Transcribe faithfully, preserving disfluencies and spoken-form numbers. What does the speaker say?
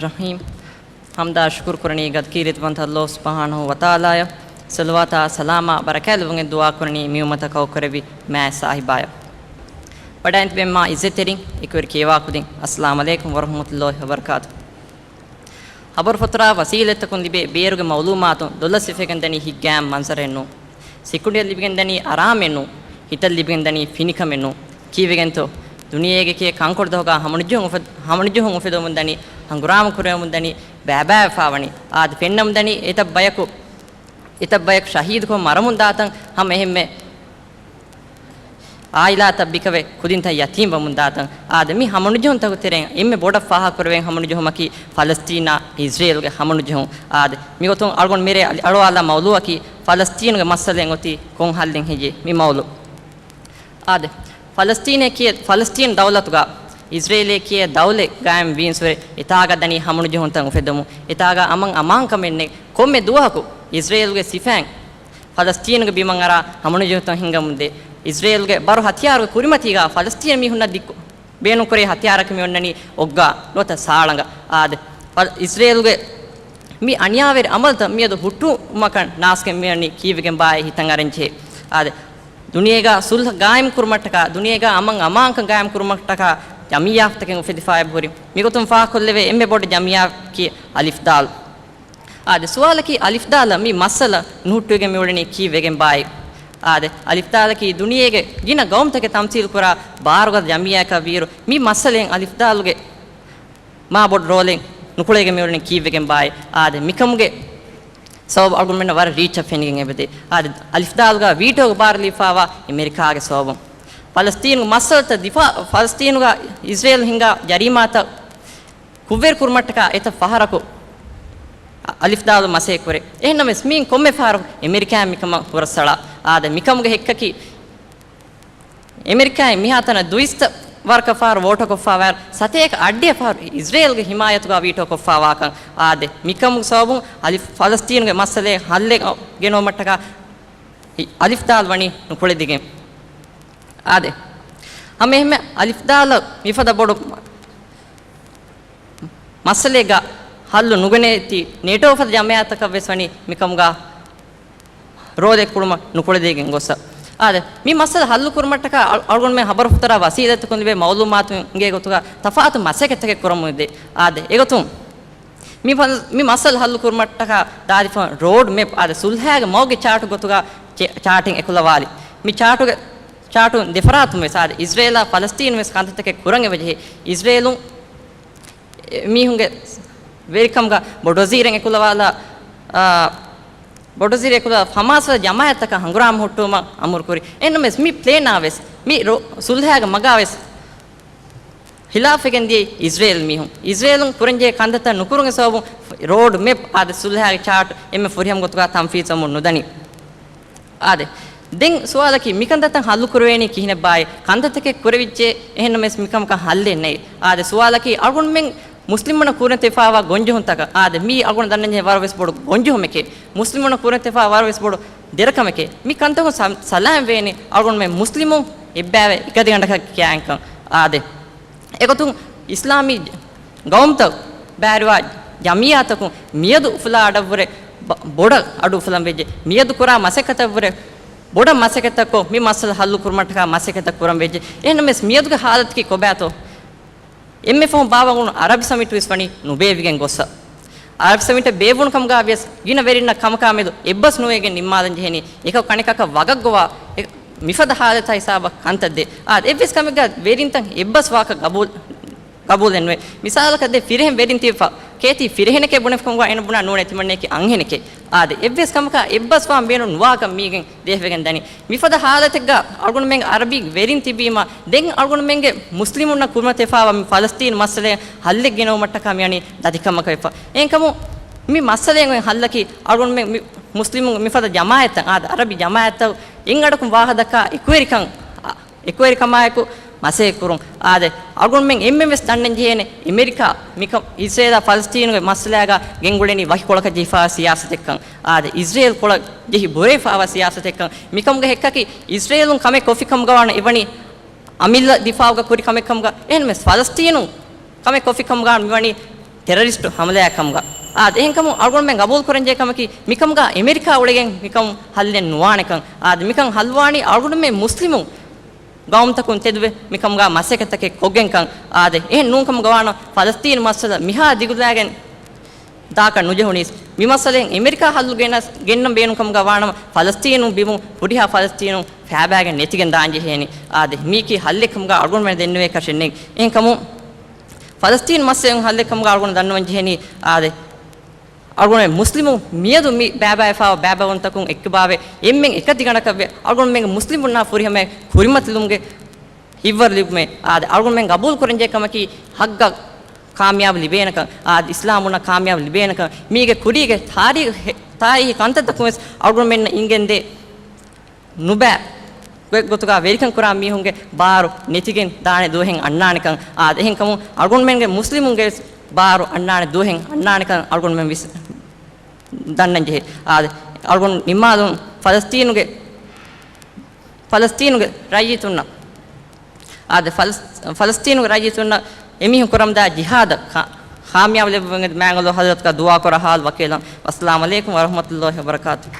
ރަޙީމް. ޙަމްދާ ޝުކުރު ކުރަނީ ގަދަކީ ރިޟްވަންތަ ﷲ ސުބްޙާނަހޫ ވަތަޢާލާއަށް. ޞަލަވާތާ ސަލާމާ ބަރަކާތް ލިބުން ދުޢާ ކުރަނީ މި އުއްމަތަށް ކައުކުރެއްވި މާތް ސާހިބާއަށް. ވަޑައިން ތިބެން މާ އިއްޒަތްތެރިން، އެކުވެރި ކިޔަވާ ކުދިން، އައްސަލާމު ޢަލައިކުމް ވަރަޙްމަތުﷲ ވަބަރަކާތު. ޚަބަރު ފޮތުރާ ވަސީލަތްތަކުން ލިބޭ ބޭރުގެ މަޢުލޫމާތުން ދޮލަށް ސިފައިގެން ދަނީ ހިތްގައިމު މަންޒަރެއް ނޫން. ސިކުނޑިއަށް ލިބިގެން ދަނީ އަރާމެއް ނޫން. ހިތަށް ލިބިގެން ދަނީ ފިނިކަމެއް ނޫން. ކީއްވެގެންތޯ؟ ދުނިޔޭގެ ކިޔޭ ކަންކޮޅު ދަހުގަ ހަމަނުޖެހުން އުފެ-، ހަމަނުޖެހުން އުފެދެމުން ދަނީ، ހަނގުރާމަ ކުރެވެމުން ދަނީ، ބައިބައިވެފަ ވަނީ. އާދެ، ފެންނަމުން ދަނީ އެތައް ބަޔަކު، އެތައް ބަޔަކު ޝަހީދުކޮށް މަރަމުން ދާތަން ހަމަ އެހެންމެ އާއިލާތައް ބިކަވެ ކުދިންތައް ޔަތީމް ވަމުން ދާތަން. އާދެ، މި ހަމަނުޖެހުންތަކުގެ ތެރެއިން އެންމެ ބޮޑަށް ފާހަގަކުރެވޭން ހަމަނުޖެހުމަކީ ފަލަސްތީނާ އިޒްރޭލުގެ ހަމަނުޖެހުން. އާދެ، މިގޮތުން އަޅުގަނޑު މިރޭ އަޅު-، އަޅުވާލާ މައުޟޫއަކީ ފަލަސްތީނުގެ މައްސަލައިން އޮތީ ކޮން ހައްލެއް ހެއްޔޭ މި މައުޟޫ. އާދެ، ފަލަސްތީނޭ ކިޔޭ، ފަލަސްތީން ދައުލަތުގަ އިޒްރޭލޭ ކިޔޭ ދައުލަތް ގާއިމް ވީންސުރެ އެތާގަ ދަނީ ހަމަނުޖެހުންތައް އުފެދުމުން، އެތާގަ އަމަން އަމާންކަމެއް ނެތް. ކޮންމެ ދުވަހަކު އިޒްރޭލުގެ ސިފައިން ފަލަސްތީނުގެ ބިމަށް އަރާ ހަމަނުޖެހުންތައް ހިންގަމުންދޭ. އިޒްރޭލުގެ ބަރު ހަތިޔާރުގެ ކުރިމަތީގަ ފަލަސްތީނު މީހުންނަށް ދިއްކު-، ބޭނުންކުރޭ ހަތިޔާރަކަށް މި އޮންނަނީ އޮއްގާ ނުވަތަ ސާޅަނގަ. އާދެ، ފަލ-، އިޒްރޭލުގެ މި އަނިޔާވެރި އަމަލުތައް މިއަދު ހުއްޓުވުމަކަށް ނާސްގެ މި އޮންނީ ކީއްވެގެން ބާއޭ ހިތަށް އަރަން ޖެހޭ. އާދެ، ދުނިޔޭގަ ސުލްހަ ގާއިމް ކުރުމަށްޓަކާ، ދުނިޔޭގަ އަމަން އަމާންކަން ގާއިމް ކުރުމަށްޓަކާ ޖަމިއްޔާފަތަކެއް އުފެދިފައި އެބަހުރި. މިގޮތުން ފާހަގަކޮށްލެވޭ އެންމެ ބޮޑު ޖަމިއްޔާއަކީ އަލިފްދާލް. އާދެ، ސުވާލަކީ އަލިފްދާލަށް މި މައްސަލަ ނުހުއްޓުވިގެން މިއުޅެނީ ކީއްވެގެން ބާއޭ؟ އާދެ، އަލިފްދާލަކީ ދުނިޔޭގެ ގިނަ ގައުމުތަކެއް ތަމްސީލު ކުރާ ބާރުގަދަ ޖަމިއްޔާއަކަށް ވީއިރު، މި މައްސަލައިން އަލިފްދާލުގެ މާ ބޮޑު ރޯލެއް ނުކުޅެވިގެން މިއުޅެނީ ކީއްވެގެން ބާއޭ؟ އާދެ، މިކަމުގެ ސަބަބު އަޅުގަނޑުމެންނަށް ވަރަށް ރީއްޗަށް ފެނިގެން އެބަދޭ. އާދެ، އަލިފްދާލުގަ ވީޓޯގެ ބާރު ލިބިފައިވާ އެމެރިކާގެ ސަބަބުން. ފަލަސްތީނުގެ މައްސަލަތައް ދިފާ-، ފަލަސްތީނުގަ އިޒްރޭލު ހިންގާ ޖަރީމާތައް ކުށްވެރި ކުރުމަށްޓަކާ އެތައް ފަހަރަކު އަލިފްދާލު މަސައްކަތް ކުރޭ. އެހެންނަމަވެސް މިއިން ކޮންމެ ފަހަރަކު އެމެރިކާއިން މިކަމަށް ހުރަސްއަޅާ. އާދެ، މިކަމުގެ ހެއްކަކީ އެމެރިކާއިން މިހާތަނަށް ދުއިސައްތަ ވަރަކަށް ފަހަރު ވޯޓަކޮށްފައިވާ ސަތޭކަ އަށްޑިހަ ފަހަރު އިޒްރޭލްގެ ހިމާޔަތުގަ ވީޓޯކޮށްފައިވާކަން. އާދެ، މިކަމުގެ ސަބަބުން އަލި-، ފަލަސްތީނުގެ މައްސަލައެއް ހައްލެއް ގެނައުމަށްޓަކާ އަލިފްދާލް ވަނީ ނުކުޅެދިގެން. އާދެ، ހަމައެހެންމެ އަލިފްދާލަށް މިފަދަ ބޮޑު މައްސަލައެއްގަ ހައްލު ނުގެނެތީ، ނޭޓޯ ފަދަ ޖަމާއަތަކަށް ވެސް ވަނީ މިކަމުގަ ރޯލެއް ކުޅުމަށް ނުކުޅެދީގެން ގޮއްސަ. އާދެ، މި މައްސަލަ ހައްލު ކުރުމަށްޓަކާ އަޅު-، އަޅުގަނޑުމެ ހަބަރު ފޮތުރާ ވަސީލަތްތަކުން ލިބޭ މައުލޫމާތު އިނގޭ ގޮތުގަ ތަފާތު މަސައްކަތްތަކެއް ކުރަމުންދޭ. އާދެ، އެގޮތުން މި ފަ-، މި މައްސަލަ ހައްލު ކުރުމަށްޓަކާ ދާދިފަ ރޯޑް މެޕް، އާދެ، ސުލްހައިގެ މަގުގެ ޗާޓު ގޮތުގަ ޗެ-، ޗާޓެއް އެކުލަވާލި. މި ޗާޓުގެ، ޗާޓުން ދެފަރާތުން ވެސް، އާދެ، އިޒްރޭލާ ފަލަސްތީނު ވެސް ކަންތައްތަކެއް ކުރަން އެބަޖެހޭ. އިޒްރޭލުން މީހުންގެ ވެރިކަމުގަ ބޮޑުވަޒީރެއް އެކުލަވާލާ، އާ، ބޮޑުވަޒީރެއް އެކުލަވާ ހަމާސް ޖަމާއަތްތަކަށް ހަނގުރާމަ ހުއްޓުވުމަށް އަމުރުކުރި. އެހެންނަމަވެސް މި ޕްލޭނާ ވެސް މި ރޯ-، ސުލްހައިގެ މަގާ ވެސް ހިލާފްވެގެން ދިޔައީ އިޒްރޭލް މީހުން. އިޒްރޭލުން ކުރަންޖެހޭ ކަންތައްތައް ނުކުރުމުގެ ސަބަބުން ރޯޑް މެޕް އާދެ ސުލްހައިގެ ޗާޓް އެންމެ ފުރިހަމަ ގޮތުގަ ތަންފީޒުވަމުން ނުދަނީ. އާދެ، ދެން ސުވާލަކީ މިކަންތައްތައް ހައްލު ކުރެވޭނީ ކިހިނެއްބާއޭ؟ ކަންތައްތަކެއް ކުރެވިއްޖެ، އެހެންނަމަވެސް މިކަމަކަށް ހައްލެއް ނެތް. އާދެ، ސުވާލަކީ އަޅުގަނޑުމެން މުސްލިމުންނަށް ކުރިންތެފާވާ ގޮންޖެހުންތަކަށް، އާދެ، މީ އަޅުގަނޑު ދަންނަންޖެހޭ ވަރަށް ވެސް ބޮޑު ގޮންޖެހުމެކޭ. މުސްލިމުންނަށް ކުރިންތެފާ ވަރަށް ވެސް ބޮޑު ދެރަކަމެކޭ. މި ކަންތަކުން ސަ-، ސަލާމް ވޭނީ އަޅުގަނޑުމެން މުސްލިމުން އެއްބައިވެ އެކަދިގަނޑަކަށް ކިޔާއިންކަން. އާދެ، އެގޮތުން އިސްލާމީ ގައުމުތައް ބައިވެރިވާ ޖަމިއްޔާތަކުން މިއަދު އުފުލާ އަޑަށްވުރެ ބަ-، ބޮޑަށް އަޑު އުފުލަން ވެއްޖެ. މިއަދު ކުރާ މަސައްކަތަށްވުރެ ބޮޑަށް މަސައްކަތްތައްކޮށް، މި މައްސަލަ ހައްލު ކުރުމަށްޓަކާ މަސައްކަތްތައް ކުރަން ވެއްޖެ. އެހެންނަމަވެސް މިއަދުގެ ހާލަތަކީ ކޮބާތޯ؟ އެންމެ ފަހުން ބާވަން އުޅުނު އަރަބި ސަމިޓް ވެސް ވަނީ ނުބޭއްވިގެން ގޮއްސަ. އަރަބި ސަމިޓެއް ބޭއްވުނު ކަމުގަ ވިޔަސް ގިނަ ވެރިންނަށް ކަމަކާ މެދު އެއްބަސް ނުވެގެން ނިންމާލަން ޖެހެނީ. އެކަކު ކަނެކަކަށް ވަގަށް ގޮވާ އެ-، މިފަދަ ހާލަތާ ހިސާބަށް ކަންތައް ދޭ. އާ، އެއްވެސް ކަމެއްގަ ވެރިންތައް އެއްބަސް ވާކަށް ގަބޫލް، ގަބޫލެއް ނުވޭ. މިސާލަކަށް ދޭ، ފިރިހެން ވެރިން ތިބިފަ، ކޭތީ ފިރިހެނެކޭ ބުނެފަ ކަމުގަ އޭނަ ބުނާ ނޫނޭ ތިމަންނައަކީ އަންހެނެކޭ. އާދެ، އެއްވެސް ކަމަކާ އެއްބަސް ވާން ބޭނުން ނުވާކަން މީގެން ދޭހަވެގެން ދަނީ. މިފަދަ ހާލަތެއްގަ އަޅުގަނޑުމެން އަރަބި ވެރިން ތިބީމަ، ދެން އަޅުގަނޑުމެންގެ މުސްލިމުންނަށް ކުރިމަތިވެފައިވާ މި ފަލަސްތީން މައްސަލައެއް ހައްލެއް ގެނައުމަށްޓަކާ މިވަނީ ދަތިކަމަކަށް ވެފަ. އެހެންކަމުން މި މައްސަލައިން އޮތް ހައްލަކީ އަޅުގަނޑުމެން މި މުސްލިމު މިފަދަ ޖަމާއަތްތައް، އާދެ، އަރަބި ޖަމާއަތްތައް އެއްއަޑަކުން ވާހަކަދައްކާ އެކުވެރިކަން، އެކުވެރިކަމާއެކު މަސައްކަތް ކުރުން. އާދެ، އަޅުގަނޑުމެން އެންމެން ވެސް ދަންނަން ޖެހޭނެ، އެމެރިކާ މިކަ-، އިޒްރޭލާ ފަލަސްތީނުގެ މައްސަލާގަ ގެންގުޅެނީ ވަކިކޮޅަކަށް ޖެހިފާ ސިޔާސަތެއްކަން. އާދެ، އިޒްރޭލް ކޮޅަށް ޖެހި ބުރެފާވާ ސިޔާސަތެއްކަން. މިކަމުގެ ހެއްކަކީ، އިޒްރޭލުން ކަމެއް ކޮށްފި ކަމުގަ ވާން އެވަނީ އަމިއްލަ ދިފާއުގަ ކުރި ކަމެއް ކަމުގަ، އެހެންވެސް ފަލަސްތީނުން ކަމެއް ކޮށްފި ކަމުގަ މިވަނީ ޓެރަރިސްޓު ހަމަލާއެއް ކަމުގަ. އާދެ، އެހެންކަމުން އަޅުގަނޑުމެން ގަބޫލު ކުރަންޖެހޭ ކަމަކީ، މިކަމުގަ އެމެރިކާ އުޅެގެން މިކަމު ހައްލެއް ނުވާނެކަން. އާދެ، މިކަން ހައްލުވާނީ އަޅުގަނޑުމެން މުސްލިމު ގައުމުތަކުން ތެދުވެ މިކަމުގަ މަސައްކަތްތަކެއް ކޮށްގެންކަން. އާދެ، އެހެން ނޫން ކަމުގަ ވާނަމަ، ފަލަސްތީނު މައްސަލަ މިހާ ދިގުލާގެން ދާކަށް ނުޖެހުނީސް، މި މައްސަލައިން އެމެރިކާ ހައްލު ގެނަސް، ގެންނަން ބޭނުން ކަމުގަ ވާނަމަ، ފަލަސްތީނު ބިމުން ހުރިހާ ފަލަސްތީނުން ފައިބާގެން ނެތިގެން ދާން ޖެހޭނީ. އާދެ، މީކީ ހައްލެއް ކަމުގަ އަޅުގަނޑުމެން ދެންނެވޭ ކަށެއް ނެތް. އެހެންކަމުން ފަލަސްތީން މައްސަލައިން ހައްލެއް ކަމުގަ އަޅުގަނޑު ދަންނަވަން ޖެހޭނީ. އާދެ، އަޅުގަނޑުމެން މުސްލިމު މިއަދު މި ބައިބައިފާވާ ބައިބައިވުންތަކުން އެއްކަބާވެ، އެންމެން އެކަތިގަނޑަކަށްވެ، އަޅުގަނޑުމެންގެ މުސްލިމުންނާ ފުރިހަމައަށް ކުރިމަތިލުމުގެ ހިތްވަރު ލިބުމެއް. އާދެ، އަޅުގަނޑުމެން ގަބޫލު ކުރަންޖެހޭ ކަމަކީ، ހައްގަށް ކާމިޔާބު ލިބޭނެކަން، އާދެ، އިސްލާމުންނަށް ކާމިޔާބު ލިބޭނެކަން، މީގެ ކުރީގެ ތާރީ-، ތާރީހީ ކަންތައްތަކުން ވެސް އަޅުގަނޑުމެންނަށް އިނގެންދޭ. ނުބައި ގޮތްގޮތުގަ ވެރިކަން ކުރާ މީހުންގެ ބާރު ނެތިގެން ދާނެ ދުވަހެއް އަންނާނެކަން. އާދެ، އެހެންކަމުން އަޅުގަނޑުމެންގެ މުސްލިމުންގެ ވެސް ބާރު އަންނާނެ ދުވަހެއް އަންނާނެކަން އަޅުގަނޑުމެން ވެސް ދަންނަން ޖެހޭ. އާދެ، އަޅުގަނޑު ނިންމާލުން ފަލަސްތީނުގެ، ފަލަސްތީނުގެ ރައްޔިތުންނަށް، އާދެ، ފަލަސް-، ފަލަސްތީނުގެ ރައްޔިތުންނަށް އެމީހުން ކުރަމުންދާ ޖިހާދަށް ކާ-، ކާމިޔާބު ލެއްވުމަށް މާތް ﷲ ޙަޟްރަތުގަ ދުޢާ ކުރާ ޙާލު ވަކިވެލަން. ވައްސަލާމު ޢަލައިކުމް ވަރަޙްމަތުﷲ ވަބަރަކާތުހު.